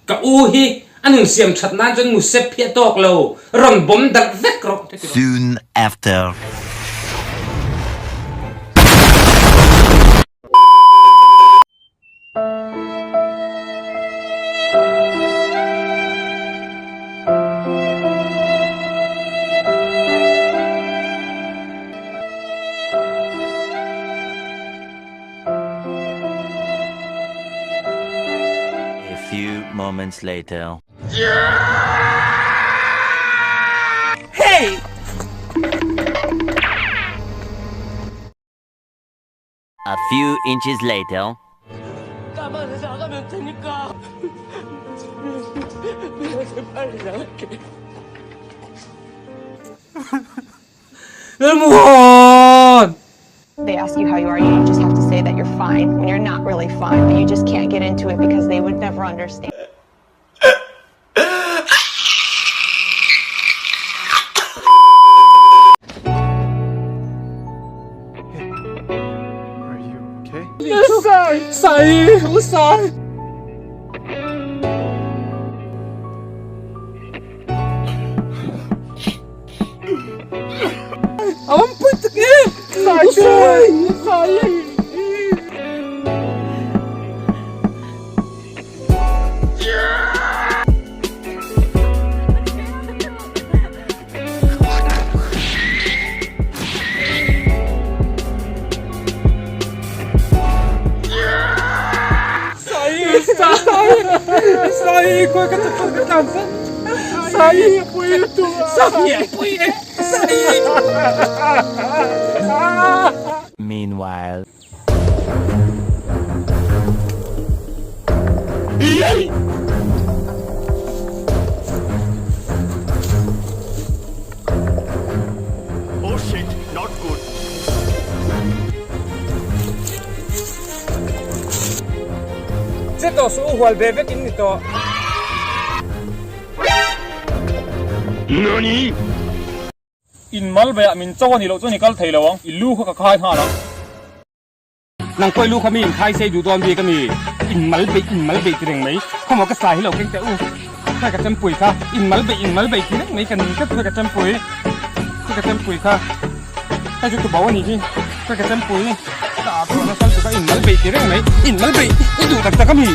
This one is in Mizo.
Ka u hi a nun siam that nan chuan musep hi a tawk lo, rawn bawm darh vek rawh te ti rawh. Soon after. A few moments later. Hey! A few inches later. 까만에서 나가면 되니까 빨리 나갈게. Lalmuhan! They ask you how you are, you just have to say that you're fine when you're not really fine, but you just can't get into it because they would never understand. Are you okay? Sai! Sai! Awan pui tak e! Sai! Sai! Sai! Khawi ka chapal ka tlan san. Sai! Pui lutuk! Sai! Pui e! Sai! Meanwhile. Oh shit, not good. Che tawh suh u hual ve vek in ni tawh. NANI? In mal beiah min cho a nih loh chuan i kal thei lo ang, i lu kha ka khai nghal ang. Nang pawh i lu kha mi in khai sei duh dawn bik a mi? In mal beih, in mal beih ti reng mai. Khawmaw ka sai hi lo keng teh u. Khawi ka chempui kha. In mal beih, in mal beih ti reng mai ka ning tlat khawi ka chempui. Khawi ka chempui kha. Hei chu tubo a nih hi. Khawi ka chempui. Ka ah pawh nasa lutuk a in mal beih ti reng mai. In mal beih i duh tak tak a mi?